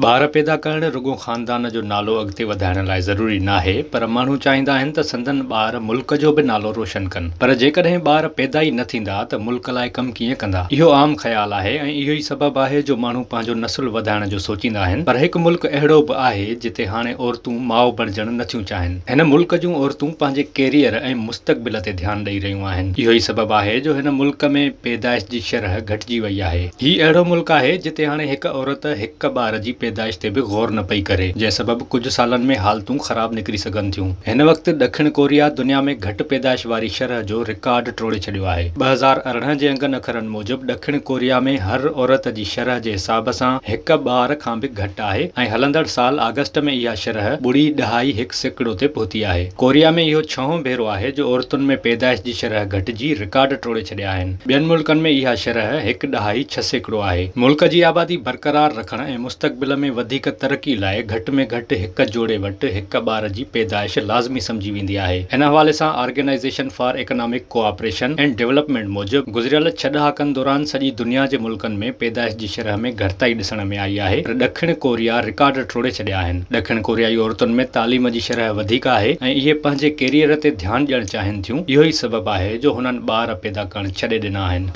ٻار پيدا ڪرڻ رڳو خاندان جو نالو اڳتي وڌائڻ لاء ضروري ناهي پر ماڻهو چاهيندا آهن ته سندن ٻار ملڪ جو به نالو روشن ڪن پر جيڪڏهن ٻار پيدا ئي نه ٿيندا ته ملڪ لاء ڪم ڪيئن ڪندا؟ اهو عام خيال آهي ۽ اهو ئي سبب آهي جو ماڻهو پنهنجو نسل وڌائڻ جو سوچيندا آهن پر هڪ ملڪ اهڙو به آهي جتي هاڻي عورتون ماء بڻجڻ نٿيون چاهين. هن ملڪ جون عورتون پنهنجي ڪيريئر ۽ مستقبل تي ڌيان ڏئي رهيون آهن. اهو ئي سبب آهي جو هن ملڪ ۾ پيدائش جي شرح گهٽجي وئي آهي. هي اهڙو ملڪ آهي جتي هاڻي هڪ عورت هڪ ٻار جي پيدائش تي به غور نه پئي ڪري، جنهن سبب ڪجهه سالن ۾ حالتون خراب نڪري سگهن ٿيون. هن وقت ڏکڻ ڪوريا دنيا ۾ گهٽ پيدائش واري شرح جو رڪارڊ ٽوڙي ڇڏيو آهي. 2018 جي انگن اکرن موجب ڏکڻ ڪوريا ۾ هر عورت جي شرح جي حساب سان هڪ ٻار کان به گهٽ آهي ۽ هلندڙ سال آگسٽ ۾ اها شرح ٻڙي ڏهائي هڪ سيڪڙو تي پهتي آهي. ڪوريا ۾ اهو ڇهون ڀيرو آهي جو عورتن ۾ پيدائش جي شرح گهٽجي رڪارڊ ٽوڙي ڇڏيا آهن. ٻين ملڪن ۾ اها شرح هڪ ڏهائي 6% آهي. ملڪ جي آبادي برقرار رکڻ ۽ مستقبل ۾ وڌيڪ ترقي لاء گهٽ ۾ گهٽ هڪ جوڙي وٽ هڪ ٻار جي پيدائش لازمي سمجهي ويندي آهي. ان حوالي سان organisation for economic cooperation and development موجب گذريل ڇهه ڏهاڪن دوران سڄي دنيا جي ملڪن ۾ پيدائش جي شرح ۾ گهٽتائي ڏسڻ ۾ آئي آهي پر ڏکڻ ڪوريا رڪارڊ ٽوڙي ڇڏيا آهن. ڏکڻ ڪوريائي عورتن ۾ تعليم جي شرح وڌيڪ آهي ۽ اهي پنهنجي ڪيريئر تي ڌيان ڏيڻ چاهين ٿيون، اهو ئي سبب آهي جو هنن ٻار پيدا ڪرڻ ڇڏي ڏنا آهن.